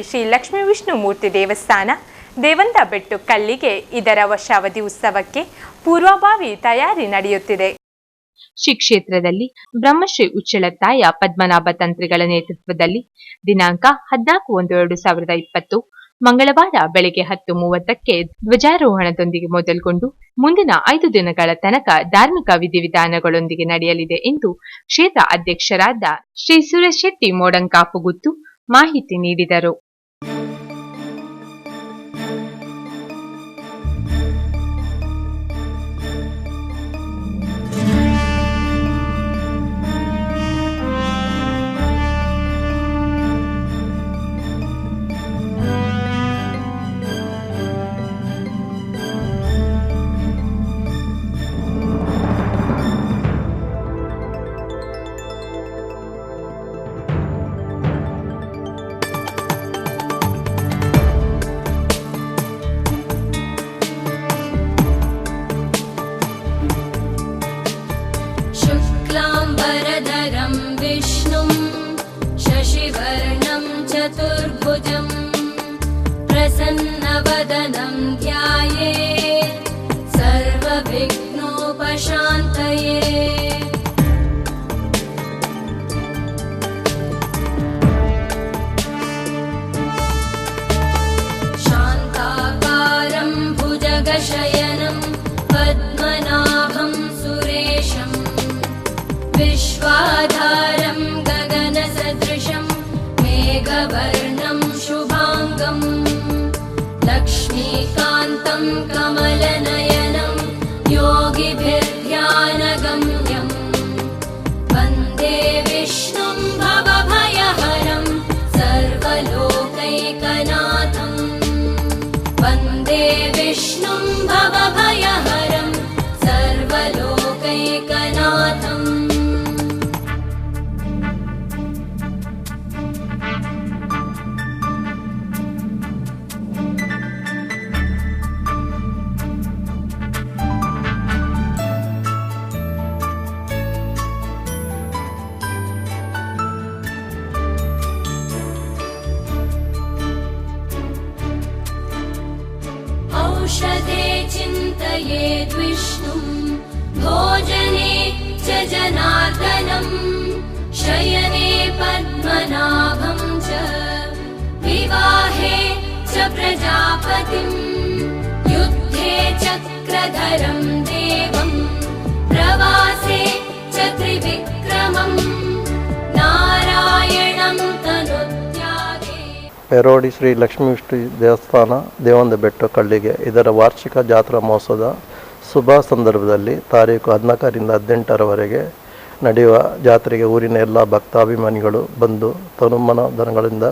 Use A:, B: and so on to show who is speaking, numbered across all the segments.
A: Shri Lakshmi Vishnumurthy ದೇವಸ್ಥಾನ ದೇವಂದಬೆಟ್ಟು ಕಳ್ಳಿಗೆ ಇದರ ವರ್ಷಾವಧಿ ಉತ್ಸವಕ್ಕೆ ಪೂರ್ವಭಾವಿ ತಯಾರಿ ನಡೆಯುತ್ತಿದೆ. ಶ್ರೀ ಕ್ಷೇತ್ರದಲ್ಲಿ ಬ್ರಹ್ಮಶ್ರೀ ಉಚ್ಚಳತ್ತಾಯ ಪದ್ಮನಾಭ ತಂತ್ರಿಗಳ ನೇತೃತ್ವದಲ್ಲಿ ದಿನಾಂಕ 14-1-2020 ಮಂಗಳವಾರ ಬೆಳಗ್ಗೆ 10:30ಕ್ಕೆ ಧ್ವಜಾರೋಹಣದೊಂದಿಗೆ ಮೊದಲ್ಗೊಂಡು ಮುಂದಿನ 5 ದಿನಗಳ ತನಕ ಧಾರ್ಮಿಕ ವಿಧಿವಿಧಾನಗಳೊಂದಿಗೆ ನಡೆಯಲಿದೆ ಎಂದು ಕ್ಷೇತ್ರ ಅಧ್ಯಕ್ಷರಾದ ಶ್ರೀ ಸುರೇಶ್ ಶೆಟ್ಟಿ ಮೋಡಂಕಾಪುಗುತ್ತು ಮಾಹಿತಿ ನೀಡಿದರು.
B: शुक्लाम्बरधरं विष्णुं शशिवर्णं चतुर्भुजम् प्रसन्नवदनं ध्यायेत् सर्वविघ्नोपशान्तये। शान्ताकारं भुजगशयनं पद्मनाभं सुरेशम् विश्वाधारं गगनसदृशं मेघवर्णं शुभाङ्गम् लक्ष्मीकान्तं कमलनयनं योगिभिर्ध्यानगम्यम् वन्दे विष्णुं भवभयहरं सर्वलोकैकनाथम् वन्दे विष्णुं भवभयहरं सर्वलोकैकनाथम्। औषधे चिन्तयेद् विष्णुं भोजने च जनार्दनम् शयने पद्मनाभं च विवाहे च प्रजापतिम् युद्धे चक्रधरं देवं प्रवासे च त्रिविक्रमम् नारायणं तनुत्यागे।
C: ಪೆರೋಡಿ ಶ್ರೀ ಲಕ್ಷ್ಮೀ ವಿಷ್ಣು ದೇವಸ್ಥಾನ ದೇವಂದಬೆಟ್ಟು ಕಳ್ಳಿಗೆ ಇದರ ವಾರ್ಷಿಕ ಜಾತ್ರಾ ಮಹೋತ್ಸವದ ಶುಭ ಸಂದರ್ಭದಲ್ಲಿ ತಾರೀಕು 14ರಿಂದ 18ರವರೆಗೆ ನಡೆಯುವ ಜಾತ್ರೆಗೆ ಊರಿನ ಎಲ್ಲ ಭಕ್ತಾಭಿಮಾನಿಗಳು ಬಂದು ತನುಮನ ಧನಗಳಿಂದ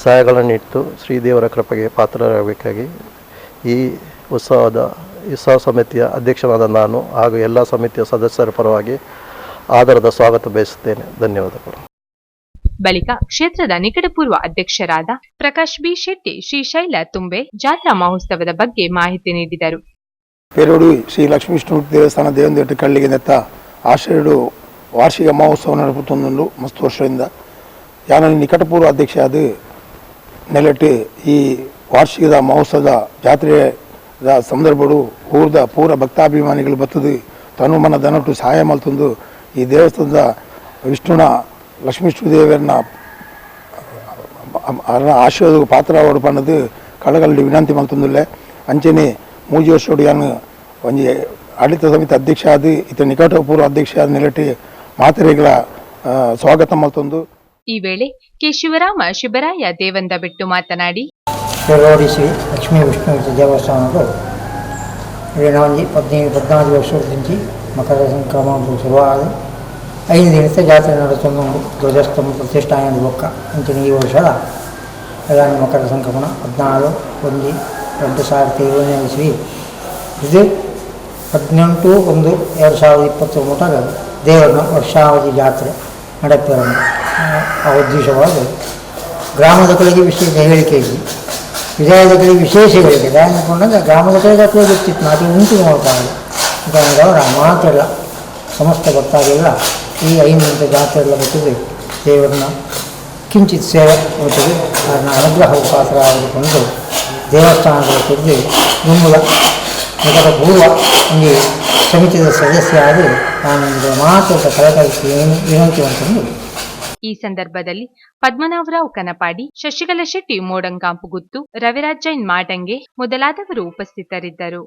C: ಸಹಾಯಗಳನ್ನಿಟ್ಟು ಶ್ರೀದೇವರ ಕೃಪೆಗೆ ಪಾತ್ರರಾಗಬೇಕಾಗಿ ಈ ಉತ್ಸವ ಸಮಿತಿಯ ಅಧ್ಯಕ್ಷನಾದ ನಾನು ಹಾಗೂ ಎಲ್ಲ ಸಮಿತಿಯ ಸದಸ್ಯರ ಪರವಾಗಿ ಆದರದ ಸ್ವಾಗತ ಬಯಸುತ್ತೇನೆ. ಧನ್ಯವಾದಗಳು.
A: ಬಳಿಕ ಕ್ಷೇತ್ರದ ನಿಕಟಪೂರ್ವ ಅಧ್ಯಕ್ಷರಾದ ಪ್ರಕಾಶ್ ಬಿ ಶೆಟ್ಟಿ ಶ್ರೀಶೈಲ ತುಂಬೆ ಜಾತ್ರಾ ಮಹೋತ್ಸವದ ಬಗ್ಗೆ ಮಾಹಿತಿ ನೀಡಿದರು.
D: ಪೇರೋಡು ಶ್ರೀ ಲಕ್ಷ್ಮೀ ವಿಷ್ಣು ದೇವಸ್ಥಾನ ದೇವಂದೆಟ್ಟು ಕಳ್ಳಿಗೆ ನೆತ್ತ ಆಶ್ರಯಡು ವಾರ್ಷಿಕ ಮಹೋತ್ಸವ ನಡಪುತ್ತೊಂದುಂಡು ಮಸ್ತ್ ವರ್ಷದಿಂದ. ಯಾನ ನಿಕಟಪೂರ್ವ ಅಧ್ಯಕ್ಷ ಅದು ನೆಲೆಟ್ಟು ಈ ವಾರ್ಷಿಕದ ಮಹೋತ್ಸವದ ಜಾತ್ರೆಯ ಸಂದರ್ಭಡು ಊರ್ದ ಪೂರ ಭಕ್ತಾಭಿಮಾನಿಗಳು ಬತ್ತದು ತನುಮನ ದನಟು ಸಹಾಯ ಮಲ್ತೊಂದು ಈ ದೇವಸ್ಥಾನದ ವಿಷ್ಣುನ ಲಕ್ಷ್ಮೀ ವಿಷ್ಣು ದೇವರನ್ನ ಆಶೀರ್ವಾದ ಪಾತ್ರವಾಡು ಪನ್ನದು ಕಳಗಲ್ಲಿ ವಿನಂತಿ ಮಲ್ತೊಂದುಲ್ಲೆ. ಅಂಚನೆ ಮೂಜಿ ವರ್ಷೋಡು ಯಾನು ಒಂಜಿ ಆಡಳಿತ ಸಮಿತಿ ಅಧ್ಯಕ್ಷ ಆದ ಇತ ನಿಕಟಪೂರ್ವ ಅಧ್ಯಕ್ಷ ಆದ ನೆಲೆಟ್ಟು ಮಾತೆರೆಗಳ ಸ್ವಾಗತ ಮಲ್ತೊಂದು.
A: ಈ ವೇಳೆ ಕೆ ಶಿವರಾಮ ಶಿಬರಾಯ ದೇವಂದಬೆಟ್ಟು ಮಾತನಾಡಿ,
E: ಪೆರೋಡಿ ಶ್ರೀ ಲಕ್ಷ್ಮೀ ವಿಷ್ಣು ದೇವಸ್ಥಾನದ 15 14 ವರ್ಷ ಮಕರ ಸಂಕ್ರಮಣ ಶುರುವಾದ 5 ದಿನದ ಜಾತ್ರೆ ನಡೆಸೊಂದು ಧ್ವಜಸ್ತಂಭ ಪ್ರತಿಷ್ಠಾನ ಬೊಕ್ಕ ಅಂಚಿನ ಈ ವರ್ಷದ ಪ್ರಧಾನ ಮಕರ ಸಂಕ್ರಮಣ 14-1-2020 ಇಸ್ವಿ ಇದು 18-1-2020 ಮುಟ್ಟಾಗ ದೇವರನ್ನ ವರ್ಷಾವಧಿ ಜಾತ್ರೆ ನಡೆಪಿರನ್ನು. ಆ ಉದ್ದೇಶವಾದ ಗ್ರಾಮದ ಕಡೆಗೆ ವಿಶೇಷ ಹೇಳಿಕೆ ಇದೆ, ವಿಜಯದ ಕಡೆ ವಿಶೇಷ ಹೇಳಿಕೆ ಅಂದ್ಕೊಂಡಾಗ ಗ್ರಾಮದ ಕಡೆಗೆ ಅಥವಾ ಗೊತ್ತಿತ್ತು ನಾಟಿ ಉಂಟು ನೋಡ್ತಾರೆ ಅವರ ಮಾತೆಲ್ಲ ಸಮಸ್ತ ಭಕ್ತಾದಿಗಳ ಈ 5 ಜಾತ್ರೆ ಎಲ್ಲ ಬರ್ತದೆ ದೇವರನ್ನ ಕಿಂಚಿತ್ ಸೇವೆ ಬರ್ತದೆ ಅವನ ಅನುಗ್ರಹ ಪಾತ್ರ ಆಗಿಕೊಂಡು ದೇವಸ್ಥಾನದ ತೆಗೆದು ದುಂಬುದ ನಿಕಟ ಪೂರ್ವ ಒಂದು ಸಮಿತಿಯ ಸದಸ್ಯ ಆಗಿ ನಾನು ಒಂದು ಮಾತ್ರ ಕಳಕಳಿಸಿ ವಿನಂತಿ ಅಂತಂದು.
A: ಈ ಸಂದರ್ಭದಲ್ಲಿ ಪದ್ಮನಾಭರಾವ್ ಕನಪಾಡಿ, ಶಶಿಕಲಾ ಶೆಟ್ಟಿ ಮೋಡಂಕಾಂಪುಗುತ್ತು, ರವಿರಾಜ್ ಜೈನ್ ಮಾಟಂಗೆ ಮೊದಲಾದವರು ಉಪಸ್ಥಿತರಿದ್ದರು.